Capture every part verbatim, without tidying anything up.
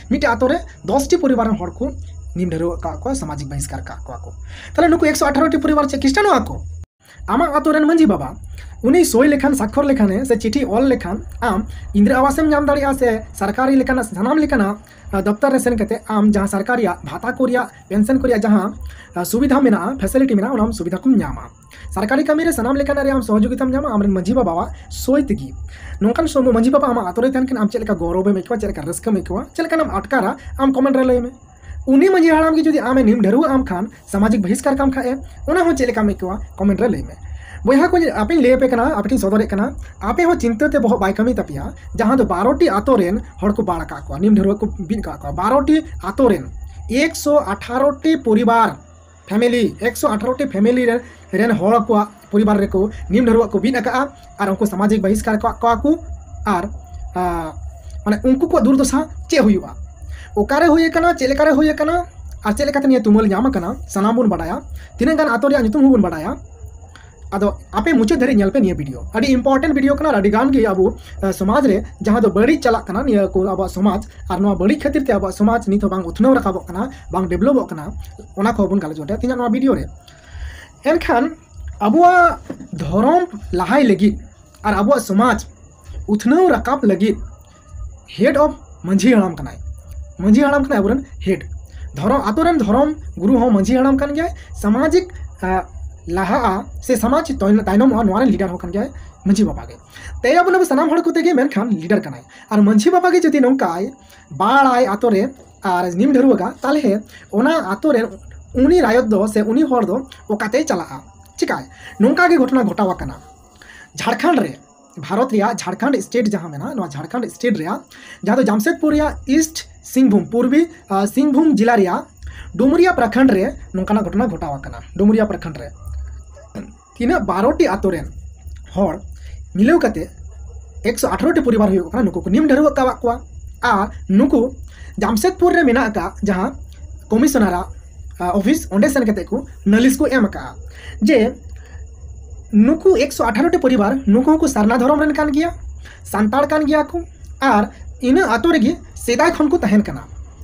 ᱢᱤᱫᱴᱮᱡ ᱟᱛᱳ ᱨᱮ ᱫᱚᱥ ᱴᱤ ᱯᱚᱨᱤᱵᱟᱨ ᱨᱮᱱ ᱦᱚᱲ ᱠᱚ ᱱᱤᱢ ᱰᱷᱟᱹᱨᱣᱟᱹᱜ ᱠᱟᱜ ᱠᱚᱣᱟ, ᱥᱟᱢᱟᱡᱤᱠ ᱵᱟᱦᱤᱥᱠᱟᱨ ᱠᱟᱜ ᱠᱚᱣᱟ ᱠᱚ᱾ ᱛᱟᱦᱞᱮ ᱱᱩᱠᱩ ᱮᱠᱥᱚ ᱟᱴᱷᱟᱨᱚ ᱴᱤ ᱯᱚᱨᱤᱵᱟᱨ ᱪᱮᱫ ᱠᱷᱨᱤᱥᱴᱟᱱᱚᱜᱼᱟ ᱠᱚ? ᱟᱢᱟᱜ ᱟᱛᱳ ᱨᱮᱱ ᱢᱟᱹᱡᱷᱤ ᱵᱟᱵᱟ, ᱩᱱᱤ ᱥᱳᱭ ᱞᱮᱠᱷᱟᱱ, ᱥᱟᱠᱷᱚᱨ ᱞᱮᱠᱷᱟᱱᱮ ᱥᱮ ᱪᱤᱴᱷᱤ ᱚᱞ ᱞᱮᱠᱷᱟᱱ, ᱟᱢ ᱤᱱᱫᱤᱨᱟ ᱟᱵᱟᱥ ᱮᱢ ᱧᱟᱢ ᱫᱟᱲᱮᱭᱟᱜᱼᱟ ᱥᱮ ᱥᱚᱨᱠᱟᱨᱤ ᱞᱮᱠᱟᱱᱟᱜ ᱥᱟᱱᱟᱢ ᱞᱮᱠᱟᱱᱟᱜ ᱫᱚᱯᱛᱚᱨ ᱨᱮ ᱥᱮᱱ ᱠᱟᱛᱮ ᱟᱢ ᱡᱟᱦᱟᱸ ᱥᱚᱨᱠᱟᱨᱤᱭᱟᱜ ᱵᱷᱟᱛᱟ ᱠᱚ ᱨᱮᱭᱟᱜ, ᱯᱮᱱᱥᱚᱱ ᱠᱚ ᱨᱮᱭᱟᱜ ᱡᱟᱦᱟᱸ ᱥᱩᱵᱤᱫᱷᱟ ᱢᱮᱱᱟᱜᱼᱟ, ᱯᱷᱮᱥᱤᱞᱤᱴᱤ ᱢᱮᱱᱟᱜᱼᱟ, ᱚᱱᱟ ᱥᱩᱵᱤᱫᱷᱟ ᱠᱚᱢ ᱧᱟᱢᱟ᱾ ᱥᱚᱨᱠᱟᱨᱤ ᱠᱟᱹᱢᱤ ᱨᱮ ᱥᱟᱱᱟᱢ ᱞᱮᱠᱟᱱᱟᱜ ᱨᱮ ᱟᱢ ᱥᱚᱦᱚᱡᱳᱜᱤᱛᱟᱢ ᱧᱟᱢᱟ ᱟᱢᱨᱮᱱ ᱢᱟᱹᱡᱷᱤ ᱵᱟᱵᱟᱣᱟᱜ ᱥᱳᱭ ᱛᱮᱜᱮ᱾ ᱱᱚᱝᱠᱟᱱ ᱥᱚᱢᱚᱭ ᱢᱟᱹᱡᱷᱤ ᱵᱟᱵᱟ ᱟᱢᱟᱜ ᱟᱛᱳ ᱨᱮ ᱛᱟᱦᱮᱱ ᱠᱷᱟᱱ ᱟᱢ ᱪᱮᱫ ᱞᱮᱠᱟ ᱜᱚᱨᱚᱵᱮᱢ ᱟᱹᱭᱠᱟᱹᱣᱟ, ᱪᱮᱫ ᱞᱮᱠᱟ ᱨᱟᱹᱥᱠᱟᱹᱢ ᱟᱹᱭᱠᱟᱹᱣᱟ, ᱪᱮᱫ ᱞᱮᱠᱟᱱᱟᱜ ᱟᱴᱠᱟᱨᱟ, ᱟᱢ ᱠᱚᱢᱮᱱᱴ ᱨᱮ ᱞᱟᱹᱭ ᱢᱮ᱾ ᱩᱱᱤ ᱢᱟᱹᱡᱷᱤ ᱦᱟᱲᱟᱢ ᱜᱮ ᱡᱩᱫᱤ ᱟᱢᱮ ᱱᱤᱢ ᱰᱷᱟᱹᱨᱣᱟᱹᱜ ᱟᱢ ᱠᱷᱟᱱ, ᱥᱟᱢᱟᱡᱤᱠ ᱵᱟᱦᱤᱥᱠᱟᱨ ᱠᱟᱢ ᱠᱷᱟᱡ ᱮ, ᱚᱱᱟ ᱦᱚᱸ ᱪᱮᱫ ᱞᱮᱠᱟᱢ ᱟᱹᱭᱠᱟᱹᱣᱟ, ᱠᱚᱢᱮᱱᱴ ᱨᱮ ᱞᱟᱹᱭ ᱢᱮ᱾ ᱵᱚᱭᱦᱟ ᱠᱚ, ᱟᱯᱮᱧ ᱞᱟᱹᱭ ᱟᱯᱮ ᱠᱟᱱᱟ, ᱟᱯᱮ ᱴᱷᱮᱱ ᱥᱚᱫᱚᱨᱮᱫ ᱠᱟᱱᱟ, ᱟᱯᱮ ᱦᱚᱸ ᱪᱤᱱᱛᱟᱹ ᱛᱮ ᱵᱚᱦᱚᱜ ᱵᱟᱭ ᱠᱟᱹᱢᱤ ᱛᱟᱯᱮᱭᱟ᱾ ᱡᱟᱦᱟᱸ ᱫᱚ ᱵᱟᱨᱚ ᱴᱤ ᱟᱛᱳ ᱨᱮᱱ ᱦᱚᱲ ᱠᱚ ᱵᱟᱲ ᱟᱠᱟᱫ ᱠᱚᱣᱟ, ᱱᱤᱢ ᱰᱷᱟᱹᱨᱣᱟᱹᱜ ᱠᱚ ᱵᱤᱫ ᱟᱠᱟᱫ ᱠᱚᱣᱟ, ᱵᱟᱨᱚ ᱴᱤ ᱟᱛᱳ ᱨᱮᱱ ᱮᱠᱥᱚ ᱟᱴᱷᱟᱨᱚ ᱴᱤ ᱯᱚᱨᱤᱵᱟᱨ, ᱯᱷᱮᱢᱮᱞᱤ, ᱮᱠᱥᱚ ᱟᱴᱷᱟᱨᱚ ᱴᱤ ᱯᱷᱮᱢᱮᱞᱤ ᱨᱮᱱ, ᱨᱮᱱ ᱦᱚᱲ ᱠᱚᱣᱟᱜ ᱯᱚᱨᱤᱵᱟᱨ ᱨᱮᱠᱚ ᱱᱤᱢ ᱰᱷᱟᱹᱨᱣᱟᱹᱜ ᱠᱚ ᱵᱤᱫ ᱟᱠᱟᱫᱼᱟ ᱟᱨ ᱩᱱᱠᱩ ᱥᱟᱢᱟᱡᱤᱠ ᱵᱟᱦᱤᱥᱠᱟᱨ ᱠᱚᱣᱟᱜ ᱠᱚᱣᱟ ᱠᱚ᱾ ᱟᱨ ᱟᱸ, ᱢᱟᱱᱮ ᱩᱱᱠᱩ ᱠᱚᱣᱟᱜ ᱫᱩᱨᱫᱚᱥᱟ ᱪᱮᱫ ᱦᱩᱭᱩᱜᱼᱟ, ᱚᱠᱟᱨᱮ ᱦᱩᱭ ᱟᱠᱟᱱᱟ, ᱪᱮᱫ ᱞᱮᱠᱟᱨᱮ ᱦᱩᱭ ᱟᱠᱟᱱᱟ, ᱟᱨ ᱪᱮᱫ ᱞᱮᱠᱟᱛᱮ ᱱᱤᱭᱟᱹ ᱛᱩᱢᱟᱹᱞ ᱧᱟᱢ ᱟᱠᱟᱱᱟ, ᱥᱟᱱᱟᱢ ᱵᱚᱱ ᱵᱟᱰᱟᱭᱟ᱾ ᱛᱤᱱᱟᱹᱜ ᱜᱟᱱ ᱟᱛᱳ ᱨᱮᱭᱟᱜ ᱧᱩᱛᱩᱢ ᱦᱚᱸᱵᱚᱱ ᱵᱟᱰᱟᱭᱟ᱾ ᱟᱫᱚ ᱟᱯᱮ ᱢᱩᱪᱟᱹᱫ ᱫᱷᱟᱹᱨᱤᱡ ᱧᱮᱞ ᱯᱮ ᱱᱤᱭᱟᱹ ᱵᱷᱤᱰᱤᱭᱳ, ᱟᱹᱰᱤ ᱤᱢᱯᱚᱨᱴᱮᱱᱴ ᱵᱷᱤᱰᱤᱭᱳ ᱠᱟᱱᱟ᱾ ᱟᱹᱰᱤ ᱜᱟᱱ ᱜᱮ ᱟᱵᱚ, ᱟᱸ, ᱥᱚᱢᱟᱡᱽ ᱨᱮ ᱡᱟᱦᱟᱸ ᱫᱚ ᱵᱟᱹᱲᱤᱡ ᱪᱟᱞᱟᱜ ᱠᱟᱱᱟ ᱱᱤᱭᱟᱹ ᱠᱚ ᱟᱵᱚᱣᱟᱜ ᱥᱚᱢᱟᱡᱽ, ᱟᱨ ᱱᱚᱣᱟ ᱵᱟᱹᱲᱤᱡ ᱠᱷᱟᱹᱛᱤᱨ ᱛᱮ ᱟᱵᱚᱣᱟᱜ ᱥᱚᱢᱟᱡᱽ ᱱᱤᱛ ᱦᱚᱸ ᱵᱟᱝ ᱩᱛᱱᱟᱹᱣ ᱨᱟᱠᱟᱵᱚᱜ ᱠᱟᱱᱟ, ᱵᱟᱝ ᱰᱮᱵᱷᱞᱚᱯᱚᱜ ᱠᱟᱱᱟ, ᱚᱱᱟ ᱠᱚᱦᱚᱸ ᱵᱚᱱ ᱜᱟᱞᱚᱪ ᱜᱚᱴᱟᱭᱟ ᱛᱮᱦᱮᱧᱟᱜ ᱱᱚᱣᱟ ᱵᱷᱤᱰᱤᱭᱳ ᱨᱮ᱾ ᱮᱱᱠᱷᱟᱱ ᱟᱵᱚᱣᱟᱜ ᱫᱷᱚᱨᱚᱢ ᱞᱟᱦᱟᱭ ᱞᱟᱹᱜᱤᱫ ᱟᱨ ᱟᱵᱚᱣᱟᱜ ᱥᱚᱢᱟᱡᱽ ᱩᱛᱱᱟᱹᱣ ᱨᱟᱠᱟᱵ ᱞᱟᱹᱜᱤᱫ head of ᱢᱟᱹᱡᱷᱤ ᱦᱟᱲᱟᱢ ᱠᱟᱱᱟᱭ᱾ ᱢᱟᱹᱡᱷᱤ ᱦᱟᱲᱟᱢ ᱠᱟᱱᱟᱭ ᱟᱵᱚᱨᱮᱱ head᱾ ᱫᱷᱚᱨᱚᱢ, ᱟᱛᱳ ᱨᱮᱱ ᱫᱷᱚᱨᱚᱢ ᱜᱩᱨᱩ ᱦᱚᱸ ᱢᱟᱹᱡᱷᱤ ᱦᱟᱲᱟᱢ ᱠᱟᱱ ᱜᱮᱭᱟᱭ᱾ ᱥᱟᱢᱟᱡᱤᱠ, ᱟ, ᱞᱟᱦᱟᱜᱼᱟ ᱥᱮ ᱥᱚᱢᱟᱡᱽ ᱛᱚᱭ-, ᱛᱟᱭᱱᱚᱢᱚᱜᱼᱟ, ᱱᱚᱣᱟ ᱨᱮᱱ ᱞᱤᱰᱟᱨ ᱦᱚᱸ ᱠᱟᱱ ᱜᱮᱭᱟᱭ ᱢᱟᱹᱡᱷᱤ ᱵᱟᱵᱟ ᱜᱮ᱾ ᱛᱮ ᱟᱵᱚ, ᱟᱵᱚ ᱥᱟᱱᱟᱢ ᱦᱚᱲ ᱠᱚᱛᱮ ᱜᱮ, ᱢᱮᱱᱠᱷᱟᱱ ᱞᱤᱰᱟᱨ ᱠᱟᱱᱟᱭ᱾ ᱟᱨ ᱢᱟᱹᱡᱷᱤ ᱵᱟᱵᱟ ᱜᱮ ᱡᱩᱫᱤ ᱱᱚᱝᱠᱟᱭ ᱵᱟᱲᱟᱭ ᱟᱛᱳ ᱨᱮ ᱟᱨ ᱱᱤᱢ ᱰᱷᱟᱹᱨᱣᱟᱹᱜᱟ, ᱛᱟᱦᱞᱮ ᱚᱱᱟ ᱟᱛᱳ ᱨᱮᱱ ᱩᱱᱤ ᱨᱟᱭᱚᱛ ᱫᱚ ᱥᱮ ᱩᱱᱤ ᱦᱚᱲ ᱫᱚ ᱚᱠᱟᱛᱮᱭ ᱪᱟᱞᱟᱜᱼᱟ? ᱪᱤᱠᱟᱭ? ᱱᱚᱝᱠᱟ ᱜᱮ ᱜᱷᱚᱴᱚᱱᱟ ᱜᱷᱚᱴᱟᱣ ᱟᱠᱟᱱᱟ ᱡᱷᱟᱲᱠᱷᱚᱸᱰ ᱨᱮ᱾ ᱵᱷᱟᱨᱚᱛ ᱨᱮᱭᱟᱜ ᱡᱷᱟᱲᱠᱷᱚᱸᱰ ᱥᱴᱮᱴ ᱡᱟᱦᱟᱸ ᱢᱮᱱᱟᱜᱼᱟ, ᱱᱚᱣᱟ ᱡᱷᱟᱲᱠᱷᱚᱸᱰ ᱥᱴᱮᱴ ᱨᱮᱭᱟᱜ ᱡᱟᱦᱟᱸ ᱫᱚ ᱡᱟᱢᱥᱮᱫᱽᱯᱩᱨ ᱨᱮᱭᱟᱜ ᱤᱥᱴ ᱥᱤᱝᱵᱷᱩᱢ, ᱯᱩᱨᱵᱤ, ᱟ, ᱥᱤᱝᱵᱷᱩᱢ ᱡᱮᱞᱟ ᱨᱮᱭᱟᱜ ᱰᱩᱢᱩᱨᱤᱭᱟ ᱯᱨᱚᱠᱷᱚᱸᱰ ᱨᱮ ᱱᱚᱝᱠᱟᱱᱟᱜ ᱜᱷᱚᱴᱚᱱᱟ ᱜᱷᱚᱴᱟᱣ ᱟᱠᱟᱱᱟ᱾ ᱰᱩᱢᱩᱨᱤᱭᱟ ᱯᱨᱚᱠᱷᱚᱸᱰ ᱨᱮ ᱛᱤᱱᱟᱹᱜ ᱵᱟᱨᱚ ᱴᱤ ᱟᱛᱳ ᱨᱮᱱ ᱦᱚᱲ ᱢᱤᱞᱟᱹᱣ ᱠᱟᱛᱮ ᱮᱠᱥᱚ ᱟᱴᱷᱟᱨᱚ ᱴᱤ ᱯᱚᱨᱤᱵᱟᱨ ᱦᱩᱭᱩᱜ ᱠᱟᱱᱟ, ᱱᱩᱠᱩ ᱠᱚ ᱱᱤᱢ ᱰᱷᱟᱹᱨᱣᱟᱹᱜ ᱟᱠᱟᱫ ᱠᱚᱣᱟ᱾ ᱟᱨ ᱱᱩᱠᱩ ᱡᱟᱢᱥᱮᱫᱽᱯᱩᱨ ᱨᱮ ᱢᱮᱱᱟᱜ ᱟᱠᱟᱫ ᱡᱟᱦᱟᱸ ᱠᱚᱢᱤᱥᱚᱱᱟᱨᱟᱜ, ᱟ, ᱚᱯᱷᱤᱥ, ᱚᱸᱰᱮ ᱥᱮᱱ ᱠᱟᱛᱮ ᱠᱚ ᱱᱟᱹᱞᱤᱥ ᱠᱚ ᱮᱢ ᱟᱠᱟᱫᱼᱟ ᱡᱮ ᱱᱩᱠᱩ ᱮᱠᱥᱚ ᱟᱴᱷᱟᱨᱚ ᱴᱤ ᱯᱚᱨᱤᱵᱟᱨ, ᱱᱩᱠᱩ ᱦᱚᱸᱠᱚ ᱥᱟᱨᱱᱟ ᱫᱷᱚᱨᱚᱢ ᱨᱮᱱ ᱠᱟᱱ ᱜᱮᱭᱟ, ᱥᱟᱱᱛᱟᱲ ᱠᱟᱱ ᱜᱮᱭᱟ ᱠᱚ, ᱟᱨ ᱤᱱᱟᱹ ᱟᱛᱳ ᱨᱮᱜᱮ ᱥᱮᱫᱟᱭ ᱠᱷᱚᱱ ᱠᱚ ᱛᱟᱦᱮᱱ ᱠᱟᱱᱟ᱾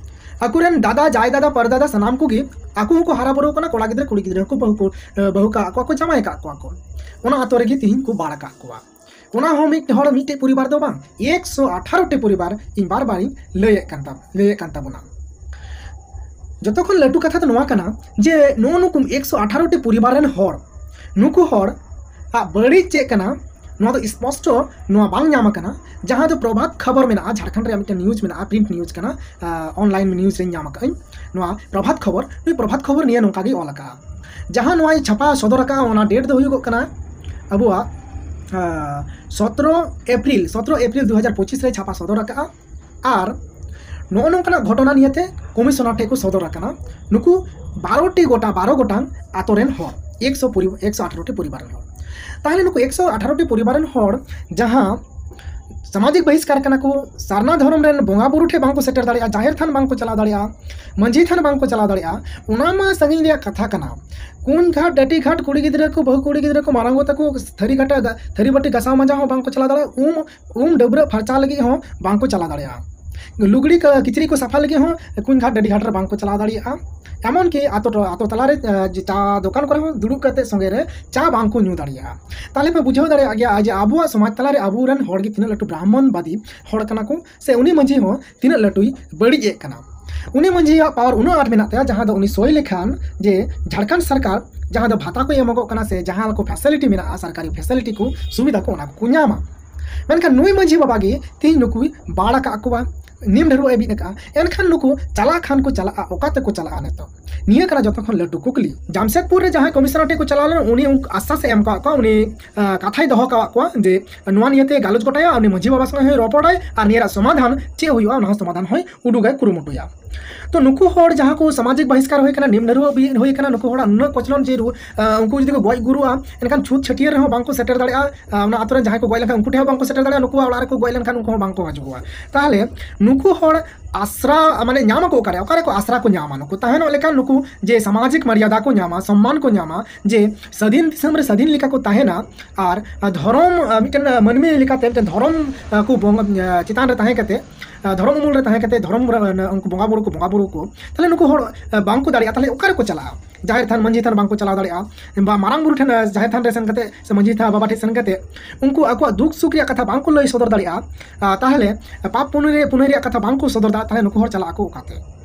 ᱟᱠᱚᱨᱮᱱ ᱫᱟᱫᱟ, ᱡᱟᱭ ᱫᱟᱫᱟ, ᱯᱟᱨ ᱫᱟᱫᱟ ᱥᱟᱱᱟᱢ ᱠᱚᱜᱮ ᱟᱠᱚ ᱦᱚᱸᱠᱚ ᱦᱟᱨᱟ ᱵᱩᱨᱩ ᱠᱟᱱᱟ, ᱠᱚᱲᱟ ᱜᱤᱫᱽᱨᱟᱹ ᱠᱩᱲᱤ ᱜᱤᱫᱽᱨᱟᱹ ᱦᱚᱸᱠᱚ ᱵᱟᱹᱦᱩ ᱠᱚ, ᱮ, ᱵᱟᱹᱦᱩ ᱠᱟᱜ ᱠᱚᱣᱟ ᱠᱚ, ᱡᱟᱶᱟᱭ ᱠᱟᱜ ᱠᱚᱣᱟ ᱠᱚ᱾ ᱚᱱᱟ ᱟᱛᱳ ᱨᱮᱜᱮ ᱛᱤᱦᱤᱧ ᱠᱚ ᱵᱟᱲ ᱠᱟᱜ ᱠᱚᱣᱟ᱾ ᱚᱱᱟ ᱦᱚᱸ ᱢᱤᱫ ᱦᱚᱲ ᱢᱤᱫᱴᱮᱡ ᱯᱚᱨᱤᱵᱟᱨ ᱫᱚ ᱵᱟᱝ, ᱮᱠᱥᱚ ᱟᱴᱷᱟᱨᱚ ᱴᱤ ᱯᱚᱨᱤᱵᱟᱨ ᱤᱧ ᱵᱟᱨ ᱵᱟᱨᱤᱧ ᱞᱟᱹᱭᱮᱫ ᱠᱟᱱ ᱛᱟᱵ-, ᱞᱟᱹᱭᱮᱫ ᱠᱟᱱ ᱛᱟᱵᱚᱱᱟ᱾ ᱡᱚᱛᱚ ᱠᱷᱚᱱ ᱞᱟᱹᱴᱩ ᱠᱟᱛᱷᱟ ᱫᱚ ᱱᱚᱣᱟ ᱠᱟᱱᱟ ᱡᱮ ᱱᱩᱜᱩ ᱱᱩᱠᱩ ᱮᱠᱥᱚ ᱟᱴᱷᱟᱨᱚ ᱴᱤ ᱯᱚᱨᱤᱵᱟᱨ ᱨᱮᱱ ᱦᱚᱲ, ᱱᱩᱠᱩ ᱦᱚᱲ ᱟᱜ ᱵᱟᱹᱲᱤᱡ ᱪᱮᱫ ᱠᱟᱱᱟ, ᱱᱚᱣᱟ ᱫᱚ ᱥᱯᱚᱥᱴᱚ ᱱᱚᱣᱟ ᱵᱟᱝ ᱧᱟᱢ ᱟᱠᱟᱱᱟ᱾ ᱡᱟᱦᱟᱸ ᱫᱚ ᱯᱨᱚᱵᱷᱟᱛ ᱠᱷᱚᱵᱚᱨ ᱢᱮᱱᱟᱜᱼᱟ, ᱡᱷᱟᱲᱠᱷᱚᱸᱰ ᱨᱮᱭᱟᱜ ᱢᱤᱫᱴᱮᱱ ᱱᱤᱭᱩᱡᱽ ᱢᱮᱱᱟᱜᱼᱟ, ᱯᱨᱤᱱᱴ ᱱᱤᱭᱩᱡᱽ ᱠᱟᱱᱟ, ᱚᱱᱞᱟᱭᱤᱱ ᱱᱤᱭᱩᱡᱽ ᱨᱮᱧ ᱧᱟᱢ ᱟᱠᱟᱫᱟᱹᱧ᱾ ᱱᱚᱣᱟ ᱯᱨᱚᱵᱷᱟᱛ ᱠᱷᱚᱵᱚᱨ, ᱱᱩᱭ ᱯᱨᱚᱵᱷᱟᱛ ᱠᱷᱚᱵᱚᱨ ᱱᱤᱭᱮ ᱱᱚᱝᱠᱟ ᱜᱮ ᱚᱞ ᱟᱠᱟᱫᱼᱟ᱾ ᱡᱟᱦᱟᱸ ᱱᱚᱣᱟᱭ ᱪᱷᱟᱯᱟ ᱥᱚᱫᱚᱨ ᱟᱠᱟᱫᱼᱟ, ᱚᱱᱟ ᱰᱮᱴ ᱫᱚ ᱦᱩᱭᱩᱜᱚᱜ ᱠᱟᱱᱟ ᱟᱵᱚᱣᱟᱜ ᱥᱚᱛᱨᱚ ᱮᱯᱨᱤᱞ, ᱥᱚᱛᱨᱚ ᱮᱯᱨᱤᱞ ᱫᱩ ᱦᱟᱡᱟᱨ ᱯᱚᱸᱪᱤᱥ ᱨᱮ ᱪᱷᱟᱯᱟ ᱥᱚᱫᱚᱨ ᱟᱠᱟᱫᱼᱟ᱾ ᱟᱨ ᱱᱚᱜᱼᱚ ᱱᱚᱝᱠᱟᱱᱟᱜ ᱜᱷᱚᱴᱚᱱᱟ ᱱᱤᱭᱮᱛᱮ ᱠᱚᱢᱤᱥᱚᱱᱟᱨ ᱴᱷᱮᱱ ᱠᱚ ᱥᱚᱫᱚᱨ ᱟᱠᱟᱱᱟ ᱱᱩᱠᱩ ᱵᱟᱨᱚ ᱴᱤ ᱜᱚᱴᱟ, ᱵᱟᱨᱚ ᱜᱚᱴᱟᱝ ᱟᱛᱳ ᱨᱮᱱ ᱦᱚᱲ, ᱮᱠᱥᱚ ᱯᱚᱨᱤ-, ᱮᱠᱥᱚ ᱟᱴᱷᱟᱨᱚ ᱴᱤ ᱯᱚᱨᱤᱵᱟᱨ ᱨᱮᱱ ᱦᱚᱲ᱾ ᱛᱟᱦᱚᱞᱮ ᱱᱩᱠᱩ ᱮᱠᱥᱚ ᱟᱴᱷᱟᱨᱚ ᱴᱤ ᱯᱚᱨᱤᱵᱟᱨ ᱨᱮᱱ ᱦᱚᱲ ᱡᱟᱦᱟᱸ ᱥᱟᱢᱟᱡᱤᱠ ᱵᱟᱦᱤᱥᱠᱟᱨ ᱠᱟᱱᱟ ᱠᱚ, ᱥᱟᱨᱱᱟ ᱫᱷᱚᱨᱚᱢ ᱨᱮᱱ ᱵᱚᱸᱜᱟ ᱵᱩᱨᱩ ᱴᱷᱮᱱ ᱵᱟᱝᱠᱚ ᱥᱮᱴᱮᱨ ᱫᱟᱲᱮᱭᱟᱜᱼᱟ, ᱡᱟᱦᱮᱨ ᱛᱷᱟᱱ ᱵᱟᱝᱠᱚ ᱪᱟᱞᱟᱣ ᱫᱟᱲᱮᱭᱟᱜᱼᱟ, ᱢᱟᱹᱡᱷᱤ ᱛᱷᱟᱱ ᱵᱟᱝᱠᱚ ᱪᱟᱞᱟᱣ ᱫᱟᱲᱮᱭᱟᱜᱼᱟ, ᱚᱱᱟ ᱢᱟ ᱥᱟᱺᱜᱤᱧ ᱨᱮᱭᱟᱜ ᱠᱟᱛᱷᱟ ᱠᱟᱱᱟ᱾ ᱠᱩᱧ ᱜᱷᱟᱴ, ᱰᱟᱹᱴᱤ ᱜᱷᱟᱴ, ᱠᱩᱲᱤ ᱜᱤᱫᱽᱨᱟᱹ ᱠᱚ, ᱵᱟᱹᱦᱩ ᱠᱩᱲᱤ ᱜᱤᱫᱽᱨᱟᱹ ᱠᱚ, ᱢᱟᱨᱟᱝ ᱜᱚ ᱛᱟᱠᱚ ᱛᱷᱟᱹᱨᱤ ᱜᱷᱟᱴᱟ ᱜᱟ-, ᱛᱷᱟᱹᱨᱤ ᱵᱟᱹᱴᱤ ᱜᱟᱥᱟᱣ ᱢᱟᱡᱟᱣ ᱦᱚᱸ ᱵᱟᱝᱠᱚ ᱪᱟᱞᱟᱣ ᱫᱟᱲᱮᱭᱟᱜᱼᱟ, ᱩᱢ, ᱩᱢ ᱰᱟᱹᱵᱽᱨᱟᱹᱜ ᱯᱷᱟᱨᱪᱟ ᱞᱟᱹᱜᱤᱫ ᱦᱚᱸ ᱵᱟᱝᱠᱚ ᱪᱟᱞᱟᱣ ᱫᱟᱲᱮᱭᱟᱜᱼᱟ, ᱞᱩᱜᱽᱲᱤ ᱠᱟ-, ᱠᱤᱪᱨᱤᱡ ᱠᱚ ᱥᱟᱯᱷᱟ ᱞᱟᱹᱜᱤᱫ ᱦᱚᱸ ᱠᱩᱧ ᱜᱷᱟᱴ, ᱰᱟᱹᱰᱤ ᱜᱷᱟᱴ ᱨᱮ ᱵᱟᱝᱠᱚ ᱪᱟᱞᱟᱣ ᱫᱟᱲᱮᱭᱟᱜᱼᱟ᱾ ᱮᱢᱚᱱ ᱠᱤ ᱟᱛᱳ ᱴᱚ-, ᱟᱛᱳ ᱛᱟᱞᱟᱨᱮ, ᱮ, ᱡᱮ ᱪᱟ ᱫᱚᱠᱟᱱ ᱠᱚᱨᱮ ᱦᱚᱸ ᱫᱩᱲᱩᱵ ᱠᱟᱛᱮ ᱥᱚᱸᱜᱮ ᱨᱮ ᱪᱟ ᱵᱟᱝᱠᱚ ᱧᱩ ᱫᱟᱲᱮᱭᱟᱜᱼᱟ᱾ ᱛᱟᱦᱞᱮ ᱯᱮ ᱵᱩᱡᱷᱟᱹᱣ ᱫᱟᱲᱮᱭᱟᱜ ᱜᱮᱭᱟ ᱡᱮ ᱟᱵᱚᱣᱟᱜ ᱥᱚᱢᱟᱡᱽ ᱛᱟᱞᱟᱨᱮ ᱟᱵᱚᱨᱮᱱ ᱦᱚᱲ ᱜᱮ ᱛᱤᱱᱟᱹᱜ ᱞᱟᱹᱴᱩ ᱵᱨᱟᱦᱢᱚᱱᱵᱟᱫᱤ ᱦᱚᱲ ᱠᱟᱱᱟ ᱠᱚ, ᱥᱮ ᱩᱱᱤ ᱢᱟᱹᱡᱷᱤ ᱦᱚᱸ ᱛᱤᱱᱟᱹᱜ ᱞᱟᱹᱴᱩᱭ ᱵᱟᱹᱲᱤᱡ ᱮᱫ ᱠᱟᱱᱟ᱾ ᱩᱱᱤ ᱢᱟᱹᱡᱷᱤᱭᱟᱜ ᱯᱟᱣᱟᱨ ᱩᱱᱟᱹᱜ ᱟᱸᱴ ᱢᱮᱱᱟᱜ ᱛᱟᱭᱟ, ᱡᱟᱦᱟᱸ ᱫᱚ ᱩᱱᱤ ᱥᱳᱭ ᱞᱮᱠᱷᱟᱱ ᱡᱮ ᱡᱷᱟᱲᱠᱷᱚᱸᱰ ᱥᱚᱨᱠᱟᱨ ᱡᱟᱦᱟᱸ ᱫᱚ ᱵᱷᱟᱛᱟ ᱠᱚᱭ ᱮᱢᱚᱜᱚᱜ ᱠᱟᱱᱟ ᱥᱮ ᱡᱟᱦᱟᱸ ᱠᱚ ᱯᱷᱮᱥᱤᱞᱤᱴᱤ ᱢᱮᱱᱟᱜᱼᱟ, ᱥᱚᱨᱠᱟᱨᱤ ᱯᱷᱮᱥᱤᱞᱤᱴᱤ ᱠᱚ, ᱥᱩᱵᱤᱫᱷᱟ ᱠᱚ, ᱚᱱᱟ ᱠᱚᱠᱚ ᱧᱟᱢᱟ᱾ ᱢᱮᱱᱠᱷᱟᱱ ᱱᱩᱭ ᱢᱟᱹᱡᱷᱤ ᱵᱟᱵᱟ ᱜᱮ ᱛᱤᱦᱤᱧ ᱱᱩᱠᱩᱭ ᱵᱟᱲ ᱟᱠᱟᱫ ᱠᱚᱣᱟ, ᱱᱤᱢ ᱰᱷᱟᱹᱨᱣᱟᱹᱜ ᱮ ᱵᱤᱫ ᱟᱠᱟᱫᱼᱟ᱾ ᱮᱱᱠᱷᱟᱱ ᱱᱩᱠᱩ ᱪᱟᱞᱟᱜ ᱠᱷᱟᱱ ᱠᱚ ᱪᱟᱞᱟᱜᱼᱟ, ᱚᱠᱟ ᱛᱮᱠᱚ ᱪᱟᱞᱟᱜᱼᱟ ᱱᱤᱛᱚᱜ? ᱱᱤᱭᱟᱹ ᱠᱟᱱᱟ ᱡᱚᱛᱚ ᱠᱷᱚᱱ ᱞᱟᱹᱴᱩ ᱠᱩᱠᱞᱤ᱾ ᱡᱟᱢᱥᱮᱫᱽᱯᱩᱨ ᱨᱮ ᱡᱟᱦᱟᱸᱭ ᱠᱚᱢᱤᱥᱚᱱᱟᱨ ᱴᱷᱮᱱ ᱠᱚ ᱪᱟᱞᱟᱣ ᱞᱮᱱᱟ, ᱩᱱᱤ ᱩᱱᱠᱩ ᱟᱥᱥᱟᱥ ᱮ ᱮᱢ ᱟᱠᱟᱫ ᱠᱚᱣᱟ, ᱩᱱᱤ, ᱟ, ᱠᱟᱛᱷᱟᱭ ᱫᱚᱦᱚ ᱟᱠᱟᱫ ᱠᱚᱣᱟ ᱡᱮ ᱱᱚᱣᱟ ᱱᱤᱭᱮᱛᱮ ᱜᱟᱞᱚᱪ ᱜᱚᱴᱟᱭᱟ, ᱩᱱᱤ ᱢᱟᱹᱡᱷᱤ ᱵᱟᱵᱟ ᱥᱚᱸᱜᱮ ᱦᱚᱸᱭ ᱨᱚᱯᱚᱲᱟᱭ ᱟᱨ ᱱᱤᱭᱟᱹ ᱨᱮᱭᱟᱜ ᱥᱚᱢᱟᱫᱷᱟᱱ ᱪᱮᱫ ᱦᱩᱭᱩᱜᱼᱟ, ᱚᱱᱟ ᱦᱚᱸ ᱥᱚᱢᱟᱫᱷᱟᱱ ᱦᱚᱸᱭ ᱩᱰᱩᱠᱟᱭ, ᱠᱩᱨᱩᱢᱩᱴᱩᱭᱟ᱾ ᱛᱚ ᱱᱩᱠᱩ ᱦᱚᱲ ᱡᱟᱦᱟᱸ ᱠᱚ ᱥᱟᱢᱟᱡᱤᱠ ᱵᱟᱦᱤᱥᱠᱟᱨ ᱦᱩᱭ ᱠᱟᱱᱟ, ᱱᱤᱢᱱᱚ ᱨᱩᱯ ᱦᱩᱭ ᱠᱟᱱᱟ, ᱱᱩᱠᱩ ᱦᱚᱲᱟᱜ ᱱᱩᱱᱟᱹᱜ ᱠᱚᱪᱞᱚᱱ ᱡᱮ ᱨᱩ-, ᱟᱸ, ᱩᱱᱠᱩ ᱡᱩᱫᱤ ᱠᱚ ᱜᱚᱡ ᱜᱩᱨᱩᱜᱼᱟ, ᱮᱱᱠᱷᱟᱱ ᱪᱷᱩᱛ ᱪᱷᱟᱹᱴᱭᱟᱹᱨ ᱨᱮᱦᱚᱸ ᱵᱟᱝᱠᱚ ᱥᱮᱴᱮᱨ ᱫᱟᱲᱮᱭᱟᱜᱼᱟ᱾ ᱟᱸ, ᱚᱱᱟ ᱟᱛᱳ ᱨᱮᱱ ᱡᱟᱦᱟᱸᱭ ᱠᱚ ᱜᱚᱡ ᱞᱮᱱᱠᱷᱟᱱ ᱩᱱᱠᱩ ᱴᱷᱮᱱ ᱦᱚᱸ ᱵᱟᱝᱠᱚ ᱥᱮᱴᱮᱨ ᱫᱟᱲᱮᱭᱟᱜᱼᱟ, ᱱᱩᱠᱩᱣᱟᱜ ᱚᱲᱟᱜ ᱨᱮᱠᱚ ᱜᱚᱡ ᱞᱮᱱᱠᱷᱟᱱ ᱩᱱᱠᱩ ᱦᱚᱸ ᱵᱟᱝᱠᱚ ᱦᱤᱡᱩᱜᱼᱟ᱾ ᱛᱟᱦᱚᱞᱮ ᱱᱩᱠᱩ ᱦᱚᱲ ᱟᱥᱨᱟ, ᱢᱟᱱᱮ, ᱧᱟᱢ ᱟᱠᱚ ᱚᱠᱟᱨᱮ? ᱚᱠᱟᱨᱮ ᱠᱚ ᱟᱥᱨᱟ ᱠᱚ ᱧᱟᱢᱟ? ᱱᱩᱠᱩ ᱛᱟᱦᱮᱱᱚᱜ ᱞᱮᱠᱟᱱ ᱱᱩᱠᱩ ᱡᱮ ᱥᱟᱢᱟᱡᱤᱠ ᱢᱟᱨᱭᱟᱫᱟ ᱠᱚ ᱧᱟᱢᱟ, ᱥᱚᱢᱢᱟᱱ ᱠᱚ ᱧᱟᱢᱟ, ᱡᱮ ᱥᱟᱹᱫᱷᱤᱱ ᱫᱤᱥᱚᱢ ᱨᱮ ᱥᱟᱹᱫᱷᱤᱱ ᱞᱮᱠᱟ ᱠᱚ ᱛᱟᱦᱮᱱᱟ, ᱟᱨ, ᱟᱨ ᱫᱷᱚᱨᱚᱢ, ᱟᱸ, ᱢᱤᱫᱴᱮᱱ, ᱟᱸ, ᱢᱟᱹᱱᱢᱤ ᱞᱮᱠᱟᱛᱮ ᱢᱤᱫᱴᱮᱱ ᱫᱷᱚᱨᱚᱢ, ᱟᱸ, ᱠᱚ ᱵᱚᱸᱜᱟ, ᱟᱸ, ᱪᱮᱛᱟᱱ ᱨᱮ ᱛᱟᱦᱮᱸ ᱠᱟᱛᱮ, ᱟᱸ, ᱫᱷᱚᱨᱚᱢ ᱩᱢᱩᱞ ᱨᱮ ᱛᱟᱦᱮᱸ ᱠᱟᱛᱮ, ᱫᱷᱚᱨᱚᱢ ᱨᱮ, ᱚᱱᱟ, ᱩᱱᱠᱩ ᱵᱚᱸᱜᱟ ᱵᱩᱨᱩ ᱠᱚ ᱵᱚᱸᱜᱟ ᱵᱩᱨᱩ ᱠᱚ, ᱛᱟᱦᱞᱮ ᱱᱩᱠᱩ ᱦᱚᱲ, ᱟᱸ, ᱵᱟᱝᱠᱚ ᱫᱟᱲᱮᱭᱟᱜᱼᱟ᱾ ᱛᱟᱦᱞᱮ ᱚᱠᱟ ᱨᱮᱠᱚ ᱪᱟᱞᱟᱜᱼᱟ? ᱡᱟᱦᱮᱨ ᱛᱷᱟᱱ, ᱢᱟᱹᱡᱷᱤ ᱛᱷᱟᱱ ᱵᱟᱝᱠᱚ ᱪᱟᱞᱟᱣ ᱫᱟᱲᱮᱭᱟᱜᱼᱟ, ᱵᱟ ᱢᱟᱨᱟᱝ ᱵᱩᱨᱩ ᱴᱷᱮᱱ, ᱟᱸ, ᱡᱟᱦᱮᱨ ᱛᱷᱟᱱ ᱨᱮ ᱥᱮᱱ ᱠᱟᱛᱮ ᱥᱮ ᱢᱟᱹᱡᱷᱤ ᱛᱷᱟᱱ ᱵᱟᱵᱟ ᱴᱷᱮᱱ ᱥᱮᱱ ᱠᱟᱛᱮ ᱩᱱᱠᱩ ᱟᱠᱚᱣᱟᱜ ᱫᱩᱠ ᱥᱩᱠ ᱨᱮᱭᱟᱜ ᱠᱟᱛᱷᱟ ᱵᱟᱝᱠᱚ ᱞᱟᱹᱭ ᱥᱚᱫᱚᱨ ᱫᱟᱲᱮᱭᱟᱜᱼᱟ᱾ ᱟᱸ, ᱛᱟᱦᱞᱮ ᱯᱟᱯ ᱯᱩᱱᱟᱹᱭ ᱨᱮ, ᱯᱩᱱᱟᱹᱭ ᱨᱮᱭᱟᱜ ᱠᱟᱛᱷᱟ ᱵᱟᱝᱠᱚ ᱥᱚᱫᱚᱨ ᱫᱟᱲᱮᱭᱟᱜᱼᱟ, ᱛᱟᱦᱞᱮ ᱱᱩᱠᱩ ᱦᱚᱲ ᱪᱟᱞᱟᱜ ᱟᱠᱚ ᱚᱠᱟᱛᱮ?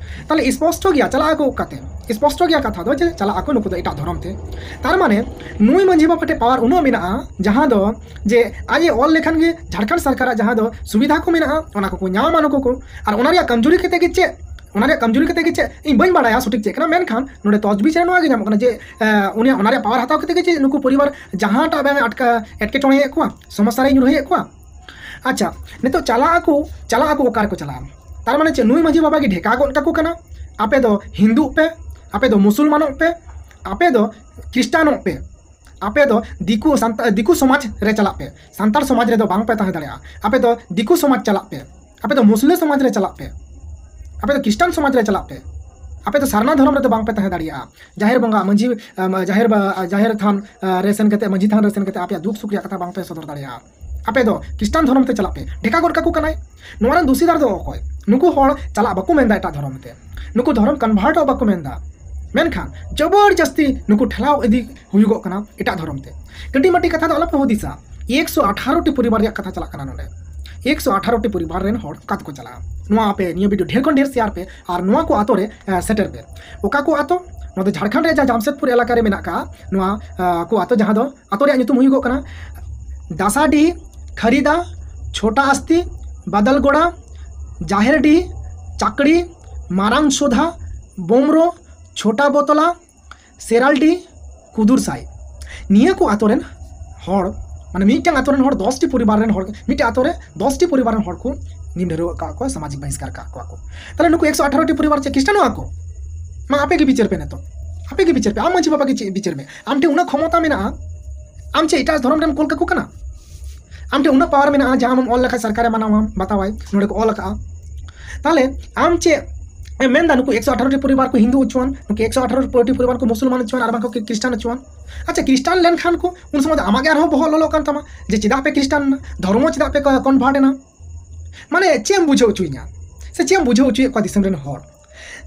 ᱛᱟᱦᱞᱮ ᱥᱯᱚᱥᱴᱚ ᱜᱮᱭᱟ, ᱪᱟᱞᱟᱜ ᱟᱠᱚ ᱚᱠᱟᱛᱮ? ᱥᱯᱚᱥᱴᱚ ᱜᱮᱭᱟ ᱠᱟᱛᱷᱟ ᱫᱚ ᱡᱮ ᱪᱟᱞᱟᱜ ᱟᱠᱚ ᱱᱩᱠᱩ ᱫᱚ ᱮᱴᱟᱜ ᱫᱷᱚᱨᱚᱢ ᱛᱮ᱾ ᱛᱟᱨ ᱢᱟᱱᱮ ᱱᱩᱭ ᱢᱟᱹᱡᱷᱤ ᱵᱟᱵᱟ ᱴᱷᱮᱱ ᱯᱟᱣᱟᱨ ᱩᱱᱟᱹᱜ ᱢᱮᱱᱟᱜᱼᱟ, ᱡᱟᱦᱟᱸ ᱫᱚ ᱡᱮ ᱟᱡ ᱮ ᱚᱞ ᱞᱮᱠᱷᱟᱱ ᱜᱮ ᱡᱷᱟᱲᱠᱷᱚᱸᱰ ᱥᱚᱨᱠᱟᱨᱟᱜ ᱡᱟᱦᱟᱸ ᱫᱚ ᱥᱩᱵᱤᱫᱷᱟ ᱠᱚ ᱢᱮᱱᱟᱜᱼᱟ, ᱚᱱᱟ ᱠᱚᱠᱚ ᱧᱟᱢᱟ ᱱᱩᱠᱩ ᱠᱚ᱾ ᱟᱨ ᱚᱱᱟ ᱨᱮᱭᱟᱜ ᱠᱚᱢᱡᱩᱨᱤ ᱠᱟᱛᱮ ᱜᱮ ᱪᱮᱫ? ᱚᱱᱟ ᱨᱮᱭᱟᱜ ᱠᱚᱢᱡᱩᱨᱤ ᱠᱟᱛᱮ ᱜᱮ ᱪᱮᱫ? ᱤᱧ ᱵᱟᱹᱧ ᱵᱟᱲᱟᱭᱟ ᱥᱚᱴᱷᱤᱠ ᱪᱮᱫ ᱠᱟᱱᱟ, ᱢᱮᱱᱠᱷᱟᱱ ᱱᱚᱰᱮ ᱛᱚᱡᱽᱵᱤᱡᱽ ᱨᱮ ᱱᱚᱣᱟ ᱜᱮ ᱧᱟᱢᱚᱜ ᱠᱟᱱᱟ ᱡᱮ, ᱮ, ᱩᱱᱤᱭᱟᱜ ᱚᱱᱟ ᱨᱮᱭᱟᱜ ᱯᱟᱣᱟᱨ ᱦᱟᱛᱟᱣ ᱠᱟᱛᱮ ᱜᱮ ᱪᱮᱫ ᱱᱩᱠᱩ ᱯᱚᱨᱤᱵᱟᱨ ᱡᱟᱦᱟᱸᱴᱟᱜ ᱵᱟᱝ ᱟᱴᱠᱟ-, ᱮᱴᱠᱮᱴᱚᱬᱮᱭᱮᱫ ᱠᱚᱣᱟ, ᱥᱚᱢᱚᱥᱥᱟ ᱨᱮ ᱧᱩᱨᱦᱩᱭᱮᱫ ᱠᱚᱣᱟ? ᱟᱪᱪᱷᱟ, ᱱᱤᱛᱚᱜ ᱪᱟᱞᱟᱜ ᱟᱠᱚ, ᱪᱟᱞᱟᱜ ᱟᱠᱚ, ᱚᱠᱟ ᱨᱮᱠᱚ ᱪᱟᱞᱟᱜᱼᱟ? ᱛᱟᱨ ᱢᱟᱱᱮ ᱪᱮᱫ? ᱱᱩᱭ ᱢᱟᱹᱡᱷᱤ ᱵᱟᱵᱟ ᱜᱮ ᱰᱷᱮᱠᱟ ᱜᱚᱫ ᱠᱟᱠᱚ ᱠᱟᱱᱟ, ᱟᱯᱮ ᱫᱚ ᱦᱤᱱᱫᱩᱜ ᱯᱮ, ᱟᱯᱮ ᱫᱚ ᱢᱩᱥᱚᱞᱢᱟᱱᱚᱜ ᱯᱮ, ᱟᱯᱮ ᱫᱚ ᱠᱷᱨᱤᱥᱴᱟᱱᱚᱜ ᱯᱮ, ᱟᱯᱮ ᱫᱚ ᱫᱤᱠᱩ ᱥᱟᱱᱛᱟ-, ᱫᱤᱠᱩ ᱥᱚᱢᱟᱡᱽ ᱨᱮ ᱪᱟᱞᱟᱜ ᱯᱮ, ᱥᱟᱱᱛᱟᱲ ᱥᱚᱢᱟᱡᱽ ᱨᱮᱫᱚ ᱵᱟᱝ ᱯᱮ ᱛᱟᱦᱮᱸ ᱫᱟᱲᱮᱭᱟᱜᱼᱟ, ᱟᱯᱮ ᱫᱚ ᱫᱤᱠᱩ ᱥᱚᱢᱟᱡᱽ ᱪᱟᱞᱟᱜ ᱯᱮ, ᱟᱯᱮ ᱫᱚ ᱢᱩᱥᱞᱟᱹ ᱥᱚᱢᱟᱡᱽ ᱨᱮ ᱪᱟᱞᱟᱜ ᱯᱮ, ᱟᱯᱮ ᱫᱚ ᱠᱷᱨᱤᱥᱴᱟᱱ ᱥᱚᱢᱟᱡᱽ ᱨᱮ ᱪᱟᱞᱟᱜ ᱯᱮ, ᱟᱯᱮ ᱫᱚ ᱥᱟᱨᱱᱟ ᱫᱷᱚᱨᱚᱢ ᱨᱮᱫᱚ ᱵᱟᱝ ᱯᱮ ᱛᱟᱦᱮᱸ ᱫᱟᱲᱮᱭᱟᱜᱼᱟ᱾ ᱡᱟᱦᱮᱨ ᱵᱚᱸᱜᱟ, ᱢᱟᱹᱡᱷᱤ, ᱟᱢ, ᱡᱟᱦᱮᱨ ᱵᱟ-, ᱡᱟᱦᱮᱨ ᱛᱷᱟᱱ, ᱟ, ᱨᱮ ᱥᱮᱱ ᱠᱟᱛᱮ, ᱢᱟᱹᱡᱷᱤ ᱛᱷᱟᱱ ᱨᱮ ᱥᱮᱱ ᱠᱟᱛᱮ ᱟᱯᱮᱭᱟᱜ ᱫᱩᱠ ᱥᱩᱠ ᱨᱮᱭᱟᱜ ᱠᱟᱛᱷᱟ ᱵᱟᱝ ᱯᱮ ᱥᱚᱫᱚᱨ ᱫᱟᱲᱮᱭᱟᱜᱼᱟ᱾ ᱟᱯᱮ ᱫᱚ ᱠᱷᱨᱤᱥᱴᱟᱱ ᱫᱷᱚᱨᱚᱢ ᱛᱮ ᱪᱟᱞᱟᱜ ᱯᱮ, ᱰᱷᱮᱠᱟ ᱜᱚᱫ ᱠᱟᱠᱚ ᱠᱟᱱᱟᱭ᱾ ᱱᱚᱣᱟ ᱨᱮᱱ ᱫᱩᱥᱤᱫᱟᱨ ᱫᱚ ᱚᱠᱚᱭ? ᱱᱩᱠᱩ ᱦᱚᱲ ᱪᱟᱞᱟᱜ ᱵᱟᱠᱚ ᱢᱮᱱᱫᱟ ᱮᱴᱟᱜ ᱫᱷᱚᱨᱚᱢ ᱛᱮ, ᱱᱩᱠᱩ ᱫᱷᱚᱨᱚᱢ ᱠᱚᱱᱵᱷᱟᱨᱴᱚᱜ ᱵᱟᱠᱚ ᱢᱮᱱᱫᱟ, ᱢᱮᱱᱠᱷᱟᱱ ᱡᱚᱵᱚᱨ ᱡᱟᱹᱥᱛᱤ ᱱᱩᱠᱩ ᱴᱷᱮᱞᱟᱣ ᱤᱫᱤ ᱦᱩᱭᱩᱜᱚᱜ ᱠᱟᱱᱟ ᱮᱴᱟᱜ ᱫᱷᱚᱨᱚᱢ ᱛᱮ᱾ ᱠᱟᱹᱴᱤᱡ ᱢᱟᱹᱴᱤᱡ ᱠᱟᱛᱷᱟ ᱫᱚ ᱟᱞᱚᱯᱮ ᱦᱩᱫᱤᱥᱟ, ᱮᱠᱥᱚ ᱟᱴᱷᱟᱨᱚ ᱴᱤ ᱯᱚᱨᱤᱵᱟᱨ ᱨᱮᱭᱟᱜ ᱠᱟᱛᱷᱟ ᱪᱟᱞᱟᱜ ᱠᱟᱱᱟ ᱱᱚᱰᱮ᱾ ᱮᱠᱥᱚ ᱟᱴᱷᱟᱨᱚ ᱴᱤ ᱯᱚᱨᱤᱵᱟᱨ ᱨᱮᱱ ᱦᱚᱲ ᱚᱠᱟ ᱛᱮᱠᱚ ᱪᱟᱞᱟᱜᱼᱟ? ᱱᱚᱣᱟ ᱟᱯᱮ ᱱᱤᱭᱟᱹ ᱵᱷᱤᱰᱤᱭᱳ ᱰᱷᱮᱨ ᱠᱷᱚᱱ ᱰᱷᱮᱨ ᱥᱮᱭᱟᱨ ᱯᱮ ᱟᱨ ᱱᱚᱣᱟ ᱠᱚ ᱟᱛᱳ ᱨᱮ, ᱮ, ᱥᱮᱴᱮᱨ ᱯᱮ᱾ ᱚᱠᱟ ᱠᱚ ᱟᱛᱳ? ᱱᱚᱣᱟ ᱫᱚ ᱡᱷᱟᱲᱠᱷᱚᱸᱰ ᱨᱮᱭᱟᱜ ᱡᱟᱦᱟᱸ ᱡᱟᱢᱥᱮᱫᱽᱯᱩᱨ ᱮᱞᱟᱠᱟ ᱨᱮ ᱢᱮᱱᱟᱜ ᱟᱠᱟᱫᱼᱟ, ᱱᱚᱣᱟ, ᱮ, ᱠᱚ ᱟᱛᱳ, ᱡᱟᱦᱟᱸ ᱫᱚ ᱟᱛᱳ ᱨᱮᱭᱟᱜ ᱧᱩᱛᱩᱢ ᱦᱩᱭᱩᱜᱚᱜ ᱠᱟᱱᱟ ᱫᱟᱥᱟᱰᱤ, ᱠᱷᱟᱨᱤᱫᱟ, ᱪᱷᱳᱴᱟ ᱟᱥᱛᱤ, ᱵᱟᱫᱟᱞᱜᱳᱲᱟ, ᱡᱟᱦᱮᱨᱰᱤ, ᱪᱟᱠᱲᱤ, ᱢᱟᱨᱟᱝ ᱥᱳᱫᱷᱟ, ᱵᱳᱢᱨᱳ, ᱪᱷᱳᱴᱟ ᱵᱳᱛᱚᱞᱟ, ᱥᱮᱨᱟᱞᱰᱤ, ᱠᱩᱫᱩᱨᱥᱟᱭ᱾ ᱱᱤᱭᱟᱹ ᱠᱚ ᱟᱛᱳ ᱨᱮᱱ ᱦᱚᱲ, ᱢᱟᱱᱮ ᱢᱤᱫᱴᱟᱝ ᱟᱛᱳ ᱨᱮᱱ ᱦᱚᱲ ᱫᱚᱥ ᱴᱤ ᱯᱚᱨᱤᱵᱟᱨ ᱨᱮᱱ ᱦᱚᱲ, ᱢᱤᱫᱴᱟᱝ ᱟᱛᱳ ᱨᱮ ᱫᱚᱥ ᱴᱤ ᱯᱚᱨᱤᱵᱟᱨ ᱨᱮᱱ ᱦᱚᱲ ᱠᱚ ᱱᱤᱢ ᱰᱷᱟᱹᱨᱣᱟᱹᱜ ᱠᱟᱜ ᱠᱚᱣᱟ, ᱥᱟᱢᱟᱡᱤᱠ ᱵᱟᱦᱤᱥᱠᱟᱨ ᱠᱟᱜ ᱠᱚᱣᱟ ᱠᱚ᱾ ᱛᱟᱦᱚᱞᱮ ᱱᱩᱠᱩ ᱮᱠᱥᱚ ᱟᱴᱷᱟᱨᱚ ᱴᱤ ᱯᱚᱨᱤᱵᱟᱨ ᱪᱮᱫ ᱠᱷᱨᱤᱥᱴᱟᱱᱚᱜᱼᱟ ᱠᱚ? ᱢᱟ ᱟᱯᱮ ᱜᱮ ᱵᱤᱪᱟᱹᱨ ᱯᱮ ᱱᱤᱛᱚᱜ, ᱟᱯᱮ ᱜᱮ ᱵᱤᱪᱟᱹᱨ ᱯᱮ, ᱟᱢ ᱢᱟᱹᱡᱷᱤ ᱵᱟᱵᱟ ᱜᱮ ᱪᱮᱫ ᱵᱤᱪᱟᱹᱨ ᱢᱮ, ᱟᱢ ᱴᱷᱮᱱ ᱩᱱᱟᱹᱜ ᱠᱷᱚᱢᱚᱛᱟ ᱢᱮᱱᱟᱜᱼᱟ, ᱟᱢ ᱪᱮᱫ ᱮᱴᱟᱜ ᱫᱷᱚᱨᱚᱢ ᱨᱮᱢ ᱠᱳᱞ ᱠᱟᱠᱚ ᱠᱟᱱᱟ? ᱟᱢ ᱴᱷᱮᱱ ᱩᱱᱟᱹᱜ ᱯᱟᱣᱟᱨ ᱢᱮᱱᱟᱜᱼᱟ ᱡᱟᱦᱟᱸ ᱟᱢᱮᱢ ᱚᱞ ᱞᱮᱠᱷᱟᱱ ᱥᱚᱨᱠᱟᱨᱮ ᱢᱟᱱᱟᱣᱟ, ᱵᱟᱛᱟᱣᱟᱭ, ᱱᱚᱰᱮ ᱠᱚ ᱚᱞ ᱟᱠᱟᱜᱼᱟ᱾ ᱛᱟᱦᱚᱞᱮ ᱟᱢ ᱪᱮᱫ ᱮᱢ ᱢᱮᱱᱫᱟ ᱱᱩᱠᱩ ᱮᱠᱥᱚ ᱟᱴᱷᱟᱨᱚ ᱴᱤ ᱯᱚᱨᱤᱵᱟᱨ ᱠᱚ ᱦᱤᱱᱫᱩ ᱦᱚᱪᱚᱣᱟᱱ, ᱱᱩᱠᱩ ᱮᱠᱥᱚ ᱟᱴᱷᱟᱨᱚ ᱴᱤ ᱯᱚᱨᱤᱵᱟᱨ ᱠᱚ ᱢᱩᱥᱚᱞᱢᱟᱱ ᱦᱚᱪᱚᱣᱟᱱ, ᱟᱨ ᱵᱟᱝ ᱠᱚ ᱠᱷᱨᱤᱥᱴᱟᱱ ᱦᱚᱪᱚᱣᱟᱱ? ᱟᱪᱪᱷᱟ, ᱠᱷᱨᱤᱥᱴᱟᱱ ᱞᱮᱱᱠᱷᱟᱱ ᱠᱚ ᱩᱱ ᱥᱚᱢᱚᱭ ᱫᱚ ᱟᱢᱟᱜ ᱜᱮ ᱟᱨᱦᱚᱸ ᱵᱚᱦᱚᱜ ᱞᱚᱞᱚᱜ ᱠᱟᱱ ᱛᱟᱢᱟ ᱡᱮ ᱪᱮᱫᱟᱜ ᱯᱮ ᱠᱷᱨᱤᱥᱴᱟᱱ ᱮᱱᱟ, ᱫᱷᱚᱨᱢᱚ ᱪᱮᱫᱟᱜ ᱯᱮ ᱠᱚᱱᱵᱷᱟᱨᱴ ᱮᱱᱟ? ᱢᱟᱱᱮ ᱪᱮᱫ ᱮᱢ ᱵᱩᱡᱷᱟᱹᱣ ᱦᱚᱪᱚᱭᱤᱧᱟ ᱥᱮ ᱪᱮᱫ ᱮᱢ ᱵᱩᱡᱷᱟᱹᱣ ᱦᱚᱪᱚᱭᱮᱫ ᱠᱚᱣᱟ ᱫᱤᱥᱚᱢ ᱨᱮᱱ ᱦᱚᱲ?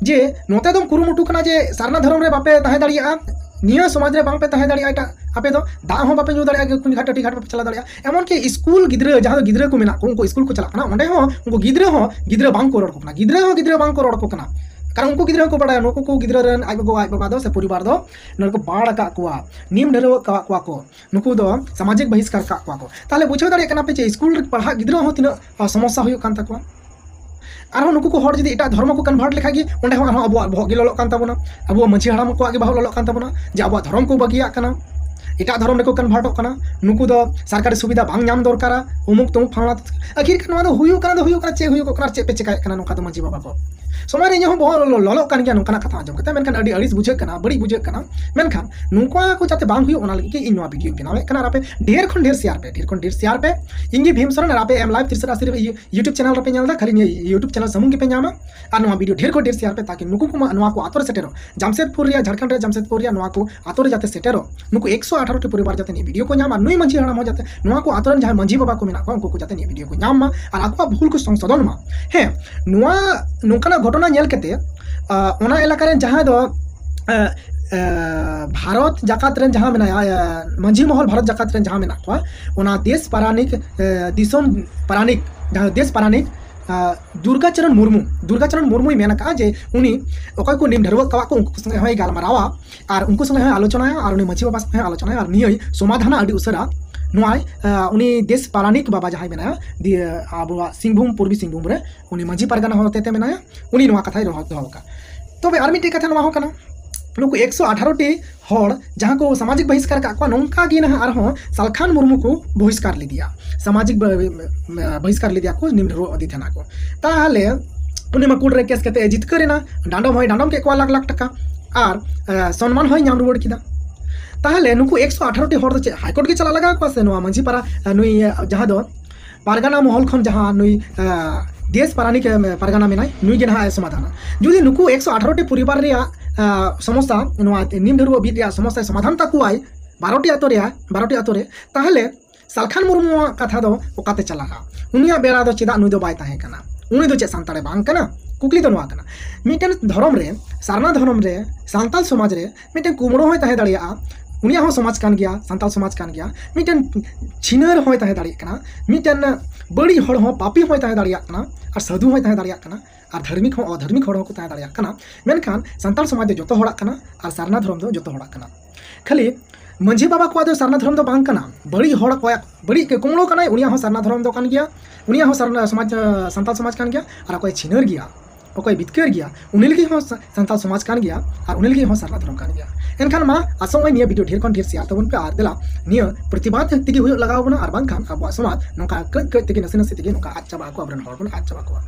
ᱡᱮ ᱱᱚᱛᱮ ᱫᱚᱢ ᱠᱩᱨᱩᱢᱩᱴᱩ ᱠᱟᱱᱟ ᱡᱮ ᱥᱟᱨᱱᱟ ᱫᱷᱚᱨᱚᱢ ᱨᱮ ᱵᱟᱯᱮ ᱛᱟᱦᱮᱸ ᱫᱟᱲᱮᱭᱟᱜᱼᱟ, ᱱᱤᱭᱟᱹ ᱥᱚᱢᱟᱡᱽ ᱨᱮ ᱵᱟᱝᱯᱮ ᱛᱟᱦᱮᱸ ᱫᱟᱲᱮᱭᱟᱜᱼᱟ, ᱮᱴᱟᱜ ᱟᱯᱮ ᱫᱚ ᱫᱟᱜ ᱦᱚᱸ ᱵᱟᱯᱮ ᱧᱩ ᱫᱟᱲᱮᱭᱟᱜᱼᱟ, ᱠᱩᱧ ᱜᱷᱟᱴ ᱴᱟᱹᱴᱤ ᱜᱷᱟᱴ ᱵᱟᱯᱮ ᱪᱟᱞᱟᱣ ᱫᱟᱲᱮᱭᱟᱜᱼᱟ᱾ ᱮᱢᱚᱱᱠᱤ ᱥᱠᱩᱞ ᱜᱤᱫᱽᱨᱟᱹ, ᱡᱟᱦᱟᱸ ᱫᱚ ᱜᱤᱫᱽᱨᱟᱹ ᱠᱚ ᱢᱮᱱᱟᱜ ᱠᱚ, ᱩᱱᱠᱩ ᱥᱠᱩᱞ ᱠᱚ ᱪᱟᱞᱟᱜ ᱠᱟᱱᱟ, ᱚᱸᱰᱮ ᱦᱚᱸ ᱩᱱᱠᱩ ᱜᱤᱫᱽᱨᱟᱹ ᱦᱚᱸ ᱜᱤᱫᱽᱨᱟᱹ ᱵᱟᱝ ᱠᱚ ᱨᱚᱲ ᱟᱠᱚ ᱠᱟᱱᱟ, ᱜᱤᱫᱽᱨᱟᱹ ᱦᱚᱸ ᱜᱤᱫᱽᱨᱟᱹ ᱵᱟᱝ ᱠᱚ ᱨᱚᱲ ᱟᱠᱚ ᱠᱟᱱᱟ᱾ ᱠᱟᱨᱚᱱ ᱩᱱᱠᱩ ᱜᱤᱫᱽᱨᱟᱹ ᱦᱚᱸᱠᱚ ᱵᱟᱲᱟᱭᱟ ᱱᱩᱠᱩ ᱠᱚ ᱜᱤᱫᱽᱨᱟᱹ ᱨᱮᱱ ᱟᱡ ᱜᱚᱜᱚ ᱟᱡ ᱵᱟᱵᱟ ᱫᱚ ᱥᱮ ᱯᱚᱨᱤᱵᱟᱨ ᱫᱚ ᱱᱚᱰᱮ ᱠᱚ ᱵᱟᱲ ᱟᱠᱟᱫ ᱠᱚᱣᱟ, ᱱᱤᱢ ᱰᱷᱟᱹᱨᱣᱟᱹᱜ ᱟᱠᱟᱫ ᱠᱚᱣᱟ ᱠᱚ, ᱱᱩᱠᱩ ᱫᱚ ᱥᱟᱢᱟᱡᱤᱠ ᱵᱟᱦᱤᱥᱠᱟᱨ ᱟᱠᱟᱫ ᱠᱚᱣᱟ ᱠᱚ᱾ ᱛᱟᱦᱚᱞᱮ ᱵᱩᱡᱷᱟᱹᱣ ᱫᱟᱲᱮᱭᱟᱜ ᱠᱟᱱᱟ ᱯᱮ ᱡᱮ ᱥᱠᱩᱞ ᱨᱮ ᱯᱟᱲᱦᱟᱜ ᱜᱤᱫᱽᱨᱟᱹ ᱦᱚᱸ ᱛᱤᱱᱟᱹᱜ, ᱟ, ᱥᱚᱢᱚᱥᱥᱟ ᱦᱩᱭᱩᱜ ᱠᱟᱱ ᱛᱟᱠᱚᱣᱟ᱾ ᱟᱨᱦᱚᱸ ᱱᱩᱠᱩ ᱠᱚ ᱦᱚᱲ ᱡᱩᱫᱤ ᱮᱴᱟᱜ ᱫᱷᱚᱨᱢᱚ ᱠᱚ ᱠᱚᱱᱵᱷᱟᱨᱴ ᱞᱮᱠᱷᱟᱡ ᱜᱮ, ᱚᱸᱰᱮ ᱦᱚᱸ ᱟᱨᱦᱚᱸ ᱟᱵᱚᱣᱟᱜ ᱵᱚᱦᱚᱜ ᱜᱮ ᱞᱚᱞᱚᱜ ᱠᱟᱱ ᱛᱟᱵᱚᱱᱟ, ᱟᱵᱚᱣᱟᱜ ᱢᱟᱹᱡᱷᱤ ᱦᱟᱲᱟᱢ ᱠᱚᱣᱟᱜ ᱜᱮ ᱵᱚᱦᱚᱜ ᱞᱚᱞᱚᱜ ᱠᱟᱱ ᱛᱟᱵᱚᱱᱟ ᱡᱮ ᱟᱵᱚᱣᱟᱜ ᱫᱷᱚᱨᱚᱢ ᱠᱚ ᱵᱟᱹᱜᱤᱭᱟᱜ ᱠᱟᱱᱟ, ᱮᱴᱟᱜ ᱫᱷᱚᱨᱚᱢ ᱨᱮᱠᱚ ᱠᱚᱱᱵᱷᱟᱨᱴᱚᱜ ᱠᱟᱱᱟ, ᱱᱩᱠᱩ ᱫᱚ ᱥᱚᱨᱠᱟᱨᱤ ᱥᱩᱵᱤᱫᱷᱟ ᱵᱟᱝ ᱧᱟᱢ ᱫᱚᱨᱠᱟᱨᱟ, ᱩᱢᱩᱠ ᱛᱩᱢᱩᱠ ᱯᱷᱟᱞᱱᱟ᱾ ᱟᱹᱠᱷᱤᱨ ᱠᱟᱱ ᱱᱚᱣᱟ ᱫᱚ ᱦᱩᱭᱩᱜ ᱠᱟᱱᱟ, ᱫᱚ ᱦᱩᱭᱩᱜ ᱠᱟᱱᱟ, ᱪᱮᱫ ᱦᱩᱭᱩᱜᱚᱜ ᱠᱟᱱᱟ ᱟᱨ ᱪᱮᱫ ᱯᱮ ᱪᱮᱠᱟᱭᱮᱫ ᱠᱟᱱᱟ, ᱱᱚᱝᱠᱟ ᱫᱚ ᱢᱟᱹᱡᱷᱤ ᱵᱟᱵᱟ ᱠᱚ᱾ ᱥᱚᱢᱚᱭ ᱨᱮ ᱤᱧᱟᱹᱜ ᱦᱚᱸ ᱵᱚᱦᱚᱜ ᱞᱚ-, ᱞᱚᱞᱚᱜ ᱠᱟᱱ ᱜᱮᱭᱟ ᱱᱚᱝᱠᱟᱱᱟᱜ ᱠᱟᱛᱷᱟ ᱟᱸᱡᱚᱢ ᱠᱟᱛᱮ, ᱢᱮᱱᱠᱷᱟᱱ ᱟᱹᱰᱤ ᱟᱹᱲᱤᱥ ᱵᱩᱡᱷᱟᱹᱜ ᱠᱟᱱᱟ, ᱵᱟᱹᱲᱤᱡ ᱵᱩᱡᱷᱟᱹᱜ ᱠᱟᱱᱟ᱾ ᱢᱮᱱᱠᱷᱟᱱ ᱱᱚᱝᱠᱟ ᱠᱚ ᱡᱟᱛᱮ ᱵᱟᱝ ᱦᱩᱭᱩᱜ, ᱚᱱᱟ ᱞᱟᱹᱜᱤᱫ ᱜᱮ ᱤᱧ ᱱᱚᱣᱟ ᱵᱷᱤᱰᱤᱭᱳᱧ ᱵᱮᱱᱟᱣᱮᱫ ᱠᱟᱱᱟ᱾ ᱟᱨ ᱟᱯᱮ ᱰᱷᱮᱨ ᱠᱷᱚᱱ ᱰᱷᱮᱨ ᱥᱮᱭᱟᱨ ᱯᱮ, ᱰᱷᱮᱨ ᱠᱷᱚᱱ ᱰᱷᱮᱨ ᱥᱮᱭᱟᱨ ᱯᱮ᱾ ᱤᱧ ᱜᱮ ᱵᱷᱤᱢ ᱥᱚᱨᱮᱱ ᱟᱨ ᱟᱯᱮ ᱮᱢ ᱞᱟᱭᱤᱵᱷ ᱛᱤᱨᱥᱟᱨ ᱟᱥᱤ ᱨᱮ YouTube ᱪᱮᱱᱮᱞ ᱨᱮᱯᱮ ᱧᱮᱞ ᱮᱫᱟ, ᱠᱷᱟᱹᱞᱤ ᱱᱤᱭᱟᱹ YouTube ᱪᱮᱱᱮᱞ ᱥᱩᱢᱩᱝ ᱜᱮᱯᱮ ᱧᱟᱢᱟ᱾ ᱟᱨ ᱱᱚᱣᱟ ᱵᱷᱤᱰᱤᱭᱳ ᱰᱷᱮᱨ ᱠᱷᱚᱱ ᱰᱷᱮᱨ ᱥᱮᱭᱟᱨ ᱯᱮ, ᱛᱟᱠᱤ ᱱᱩᱠᱩ ᱠᱚ ᱢᱟ ᱱᱚᱣᱟ ᱠᱚ ᱟᱛᱳ ᱨᱮ ᱥᱮᱴᱮᱨᱚᱜ, ᱡᱟᱢᱥᱮᱫᱽᱯᱩᱨ ᱨᱮᱭᱟᱜ, ᱡᱷᱟᱲᱠᱷᱚᱸᱰ ᱨᱮᱭᱟᱜ ᱡᱟᱢᱥᱮᱫᱽᱯᱩᱨ ᱨᱮᱭᱟᱜ ᱱᱚᱣᱟ ᱠᱚ ᱟᱛᱳ ᱨᱮ ᱡᱟᱛᱮ ᱥᱮᱴᱮᱨᱚᱜ, ᱱᱩᱠᱩ ᱮᱠᱥᱚ ᱟᱴᱷᱟᱨᱚ ᱴᱤ ᱯᱚᱨᱤᱵᱟᱨ ᱡᱟᱛᱮ ᱱᱤᱭᱟᱹ ᱵᱷᱤᱰᱤᱭᱳ ᱠᱚ ᱧᱟᱢ, ᱟᱨ ᱱᱩᱭ ᱢᱟᱹᱡᱷᱤ ᱦᱟᱲᱟᱢ ᱦᱚᱸ ᱡᱟᱛᱮ ᱱᱚᱣᱟ ᱠᱚ ᱟᱛᱳ ᱨᱮᱱ ᱡᱟᱦᱟᱸᱭ ᱢᱟᱹᱡᱷᱤ ᱵᱟᱵᱟ ᱠᱚ ᱢᱮᱱᱟᱜ ᱠᱚᱣᱟ, ᱩᱱᱠᱩ ᱠᱚ ᱡᱟᱛᱮ ᱱᱤᱭᱟᱹ ᱵᱷᱤᱰᱤᱭᱳ ᱠᱚ ᱧᱟᱢ ᱢᱟ ᱟᱨ ᱟᱠᱚᱣᱟᱜ ᱵᱷᱩᱞ ᱠᱚ ᱥᱚᱝᱥᱳᱫᱷᱚᱱ ᱢᱟ᱾ ᱦᱮᱸ, ᱱᱚᱣᱟ ᱱᱚᱝᱠᱟᱱᱟᱜ ᱜᱷᱚᱴᱚᱱᱟ ᱧᱮᱞ ᱠᱟᱛᱮ, ᱟ, ᱚᱱᱟ ᱮᱞᱟᱠᱟ ᱨᱮᱱ ᱡᱟᱦᱟᱸᱭ ᱫᱚ, ᱟ, ᱟ, ᱵᱷᱟᱨᱚᱛ ᱡᱟᱠᱟᱛ ᱨᱮᱱ ᱡᱟᱦᱟᱸ ᱢᱮᱱᱟᱭᱟ, ᱟ, ᱢᱟᱹᱡᱷᱤ ᱢᱚᱦᱚᱞ ᱵᱷᱟᱨᱚᱛ ᱡᱟᱠᱟᱛ ᱨᱮᱱ ᱡᱟᱦᱟᱸ ᱢᱮᱱᱟᱜ ᱠᱚᱣᱟ, ᱚᱱᱟ ᱫᱮᱥ ᱯᱟᱨᱟᱱᱤᱠ, ᱟ, ᱫᱤᱥᱚᱢ ᱯᱟᱨᱟᱱᱤᱠ, ᱡᱟᱦᱟᱸ ᱫᱮᱥ ᱯᱟᱨᱟᱱᱤᱠ, ᱟ, ᱫᱩᱨᱜᱟᱪᱚᱨᱚᱱ ᱢᱩᱨᱢᱩ, ᱫᱩᱨᱜᱟᱪᱚᱨᱚᱱ ᱢᱩᱨᱢᱩᱭ ᱢᱮᱱ ᱟᱠᱟᱫᱼᱟ ᱡᱮ ᱩᱱᱤ ᱚᱠᱚᱭ ᱠᱚ ᱱᱤᱢ ᱰᱷᱟᱹᱨᱣᱟᱹᱜ ᱠᱟᱣᱟ ᱠᱚ, ᱩᱱᱠᱩ ᱥᱚᱸᱜᱮ ᱦᱚᱸᱭ ᱜᱟᱞᱢᱟᱨᱟᱣᱟ ᱟᱨ ᱩᱱᱠᱩ ᱥᱚᱸᱜᱮ ᱦᱚᱸᱭ ᱟᱞᱳᱪᱚᱱᱟᱭᱟ ᱟᱨ ᱩᱱᱤ ᱢᱟᱹᱡᱷᱤ ᱵᱟᱵᱟ ᱥᱚᱸᱜᱮ ᱦᱚᱸᱭ ᱟᱞᱳᱪᱚᱱᱟᱭᱟ ᱟᱨ ᱱᱤᱭᱟᱹᱭ ᱥᱚᱢᱟᱫᱷᱟᱱᱟ ᱟᱹᱰᱤ ᱩᱥᱟᱹᱨᱟ᱾ ᱱᱚᱣᱟᱭ, ᱟ, ᱩᱱᱤ ᱫᱮᱥ ᱯᱟᱨᱟᱱᱤᱠ ᱵᱟᱵᱟ ᱡᱟᱦᱟᱸᱭ ᱢᱮᱱᱟᱭᱟ, ᱫᱤᱭᱮ ᱟᱵᱚᱣᱟᱜ ᱥᱤᱝᱵᱷᱩᱢ, ᱯᱩᱨᱵᱤ ᱥᱤᱝᱵᱷᱩᱢ ᱨᱮ ᱩᱱᱤ ᱢᱟᱹᱡᱷᱤ ᱯᱟᱨᱜᱟᱱᱟ ᱦᱚᱛᱮᱛᱮ ᱢᱮᱱᱟᱭᱟ, ᱩᱱᱤ ᱱᱚᱣᱟ ᱠᱟᱛᱷᱟᱭ ᱨᱚᱲ ᱫᱚᱦᱚ ᱟᱠᱟᱫ᱾ ᱛᱚᱵᱮ ᱟᱨ ᱢᱤᱫᱴᱮᱡ ᱠᱟᱛᱷᱟ ᱱᱚᱣᱟ ᱦᱚᱸ ᱠᱟᱱᱟ, ᱱᱩᱠᱩ ᱮᱠᱥᱚ ᱟᱴᱷᱟᱨᱚ ᱴᱤ ᱦᱚᱲ ᱡᱟᱦᱟᱸ ᱠᱚ ᱥᱟᱢᱟᱡᱤᱠ ᱵᱟᱦᱤᱥᱠᱟᱨ ᱟᱠᱟᱫ ᱠᱚᱣᱟ, ᱱᱚᱝᱠᱟ ᱜᱮ ᱱᱟᱦᱟᱜ ᱟᱨᱦᱚᱸ ᱥᱟᱞᱠᱷᱟᱱ ᱢᱩᱨᱢᱩ ᱠᱚ ᱵᱚᱦᱤᱥᱠᱟᱨ ᱞᱮᱫᱮᱭᱟ, ᱥᱟᱢᱟᱡᱤᱠ ᱵᱟ-, ᱵᱟᱦᱤᱥᱠᱟᱨ ᱞᱮᱫᱮᱭᱟ ᱠᱚ ᱱᱤᱢ ᱰᱷᱟᱹᱨᱣᱟᱹᱜ ᱟᱹᱫᱤ ᱛᱷᱟᱱᱟ ᱠᱚ᱾ ᱛᱟᱦᱚᱞᱮ ᱩᱱᱤ ᱢᱟ ᱠᱳᱨᱴ ᱨᱮ ᱠᱮᱥ ᱠᱟᱛᱮ ᱮ ᱡᱤᱛᱠᱟᱹᱨ ᱮᱱᱟ, ᱰᱟᱸᱰᱚᱢ ᱦᱚᱸᱭ ᱰᱟᱸᱰᱚᱢ ᱠᱮᱫ ᱠᱚᱣᱟ ᱞᱟᱠᱷ ᱞᱟᱠᱷ ᱴᱟᱠᱟ, ᱟᱨ ᱮ, ᱥᱚᱱᱢᱟᱱ ᱦᱚᱸᱭ ᱧᱟᱢ ᱨᱩᱣᱟᱹᱲ ᱠᱮᱫᱟ᱾ ᱛᱟᱦᱚᱞᱮ ᱱᱩᱠᱩ ᱮᱠᱥᱚ ᱟᱴᱷᱟᱨᱚ ᱴᱤ ᱦᱚᱲ ᱫᱚ ᱪᱮᱫ ᱦᱟᱭᱠᱳᱨᱴ ᱜᱮ ᱪᱟᱞᱟᱜ ᱞᱟᱜᱟᱣ ᱠᱚᱣᱟ ᱥᱮ ᱱᱚᱣᱟ ᱢᱟᱹᱡᱷᱤ ᱯᱟᱨᱟ, ᱮ, ᱱᱩᱭ, ᱮ, ᱡᱟᱦᱟᱸ ᱫᱚ ᱯᱟᱨᱜᱟᱱᱟ ᱢᱚᱦᱚᱞ ᱠᱷᱚᱱ ᱡᱟᱦᱟᱸ ᱱᱩᱭ, ᱮ, ᱫᱮᱥ ᱯᱟᱨᱟᱱᱤᱠ, ᱮ, ᱯᱟᱨᱜᱟᱱᱟ ᱢᱮᱱᱟᱭ, ᱱᱩᱭ ᱜᱮ ᱱᱟᱦᱟᱜ ᱮ ᱥᱚᱢᱟᱫᱷᱟᱱᱟ? ᱡᱩᱫᱤ ᱱᱩᱠᱩ ᱮᱠᱥᱚ ᱟᱴᱷᱟᱨᱚ ᱴᱤ ᱯᱚᱨᱤᱵᱟᱨ ᱨᱮᱭᱟᱜ, ᱮ, ᱥᱚᱢᱚᱥᱥᱟ, ᱱᱚᱣᱟ ᱱᱤᱢ ᱰᱷᱟᱹᱨᱣᱟᱹᱜ ᱵᱤᱫ ᱨᱮᱭᱟᱜ ᱥᱚᱢᱚᱥᱥᱟᱭ ᱥᱚᱢᱟᱫᱷᱟᱱ ᱛᱟᱠᱚᱣᱟᱭ ᱵᱟᱨᱚ ᱴᱤ ᱟᱛᱳ ᱨᱮᱭᱟᱜ, ᱵᱟᱨᱚ ᱴᱤ ᱟᱛᱳ ᱨᱮ, ᱛᱟᱦᱚᱞᱮ ᱥᱟᱞᱠᱷᱟᱱ ᱢᱩᱨᱢᱩᱣᱟᱜ ᱠᱟᱛᱷᱟ ᱫᱚ ᱚᱠᱟᱛᱮ ᱪᱟᱞᱟᱜᱼᱟ? ᱩᱱᱤᱭᱟᱜ ᱵᱮᱲᱟ ᱫᱚ ᱪᱮᱫᱟᱜ ᱱᱩᱭ ᱫᱚ ᱵᱟᱭ ᱛᱟᱦᱮᱸ ᱠᱟᱱᱟ? ᱩᱱᱤ ᱫᱚ ᱪᱮᱫ ᱥᱟᱱᱛᱟᱲᱮ ᱵᱟᱝ ᱠᱟᱱᱟ? ᱠᱩᱠᱞᱤ ᱫᱚ ᱱᱚᱣᱟ ᱠᱟᱱᱟ, ᱢᱤᱫᱴᱮᱱ ᱫᱷᱚᱨᱚᱢ ᱨᱮ, ᱥᱟᱨᱱᱟ ᱫᱷᱚᱨᱚᱢ ᱨᱮ, ᱥᱟᱱᱛᱟᱲ ᱥᱚᱢᱟᱡᱽ ᱨᱮ ᱢᱤᱫᱴᱮᱱ ᱠᱩᱢᱲᱩ ᱦᱚᱸᱭ ᱛᱟᱦᱮᱸ ᱫᱟᱲᱮᱭᱟᱜᱼᱟ, ᱩᱱᱤᱭᱟᱜ ᱦᱚᱸ ᱥᱚᱢᱟᱡᱽ ᱠᱟᱱ ᱜᱮᱭᱟ, ᱥᱟᱱᱛᱟᱲ ᱥᱚᱢᱟᱡᱽ ᱠᱟᱱ ᱜᱮᱭᱟ᱾ ᱢᱤᱫᱴᱮᱱ ᱪᱷᱤᱱᱟᱹᱨ ᱦᱚᱸᱭ ᱛᱟᱦᱮᱸ ᱫᱟᱲᱮᱭᱟᱜ ᱠᱟᱱᱟ, ᱢᱤᱫᱴᱮᱱ ᱵᱟᱹᱲᱤᱡ ᱦᱚᱲ ᱦᱚᱸ, ᱯᱟᱯᱤ ᱦᱚᱸᱭ ᱛᱟᱦᱮᱸ ᱫᱟᱲᱮᱭᱟᱜ ᱠᱟᱱᱟ, ᱟᱨ ᱥᱟᱹᱫᱷᱩ ᱦᱚᱸᱭ ᱛᱟᱦᱮᱸ ᱫᱟᱲᱮᱭᱟᱜ ᱠᱟᱱᱟ, ᱟᱨ ᱫᱷᱟᱨᱢᱤᱠ ᱦᱚᱸ, ᱚᱫᱷᱟᱨᱢᱤᱠ ᱦᱚᱲ ᱦᱚᱸᱠᱚ ᱛᱟᱦᱮᱸ ᱫᱟᱲᱮᱭᱟᱜ ᱠᱟᱱᱟ᱾ ᱢᱮᱱᱠᱷᱟᱱ ᱥᱟᱱᱛᱟᱲ ᱥᱚᱢᱟᱡᱽ ᱫᱚ ᱡᱚᱛᱚ ᱦᱚᱲᱟᱜ ᱠᱟᱱᱟ, ᱟᱨ ᱥᱟᱨᱱᱟ ᱫᱷᱚᱨᱚᱢ ᱫᱚ ᱡᱚᱛᱚ ᱦᱚᱲᱟᱜ ᱠᱟᱱᱟ᱾ ᱠᱷᱟᱹᱞᱤ ᱢᱟᱹᱡᱷᱤ ᱵᱟᱵᱟ ᱠᱚᱣᱟᱜ ᱫᱚ ᱥᱟᱨᱱᱟ ᱫᱷᱚᱨᱚᱢ ᱫᱚ ᱵᱟᱝ ᱠᱟᱱᱟ᱾ ᱵᱟᱹᱲᱤᱡ ᱦᱚᱲ ᱠᱚᱣᱟᱜ, ᱵᱟᱹᱲᱤᱡ ᱠᱩᱢᱲᱩ ᱠᱟᱱᱟᱭ, ᱩᱱᱤᱭᱟᱜ ᱦᱚᱸ ᱥᱟᱨᱱᱟ ᱫᱷᱚᱨᱚᱢ ᱫᱚ ᱠᱟᱱ ᱜᱮᱭᱟ, ᱩᱱᱤᱭᱟᱜ ᱦᱚᱸ ᱥᱟᱨᱱᱟ ᱥᱚᱢᱟᱡᱽ, ᱥᱟᱱᱛᱟᱲ ᱥᱚᱢᱟᱡᱽ ᱠᱟᱱ ᱜᱮᱭᱟ, ᱟᱨ ᱚᱠᱚᱭ ᱪᱷᱤᱱᱟᱹᱨ ᱜᱮᱭᱟ, ᱚᱠᱚᱭ ᱵᱤᱛᱠᱟᱹᱨ ᱜᱮᱭᱟ, ᱩᱱᱤ ᱞᱟᱹᱜᱤᱫ ᱦᱚᱸ ᱥᱟ-, ᱥᱟᱱᱛᱟᱲ ᱥᱚᱢᱟᱡᱽ ᱠᱟᱱ ᱜᱮᱭᱟ, ᱟᱨ ᱩᱱᱤ ᱞᱟᱹᱜᱤᱫ ᱦᱚᱸ ᱥᱟᱨᱱᱟ ᱫᱷᱚᱨᱚᱢ ᱠᱟᱱ ᱜᱮᱭᱟ᱾ ᱮᱱᱠᱷᱟᱱ ᱢᱟ ᱟᱥᱚᱜ ᱟᱹᱧ ᱱᱤᱭᱟᱹ ᱵᱷᱤᱰᱤᱭᱳ ᱰᱷᱮᱨ ᱠᱷᱚᱱ ᱰᱷᱮᱨ ᱥᱮᱭᱟᱨ ᱛᱟᱵᱚᱱ ᱯᱮ, ᱟᱨ ᱫᱮᱞᱟ ᱱᱤᱭᱟᱹ ᱯᱨᱚᱛᱤᱵᱟᱫ ᱛᱮᱜᱮ ᱦᱩᱭᱩᱜ ᱞᱟᱜᱟᱣ ᱵᱚᱱᱟ, ᱟᱨ ᱵᱟᱝᱠᱷᱟᱱ ᱟᱵᱚᱣᱟᱜ ᱥᱚᱢᱟᱡᱽ ᱱᱚᱝᱠᱟ ᱠᱟᱹᱡ ᱠᱟᱹᱡ ᱛᱮᱜᱮ, ᱱᱟᱥᱮ ᱱᱟᱥᱮ ᱛᱮᱜᱮ ᱱᱚᱝᱠᱟ ᱟᱫ ᱪᱟᱵᱟᱜ ᱟᱠᱚ, ᱟᱵᱚᱨᱮᱱ ᱦᱚᱲ ᱵᱚᱱ ᱟᱫ ᱪᱟᱵᱟ ᱠᱚᱣᱟ᱾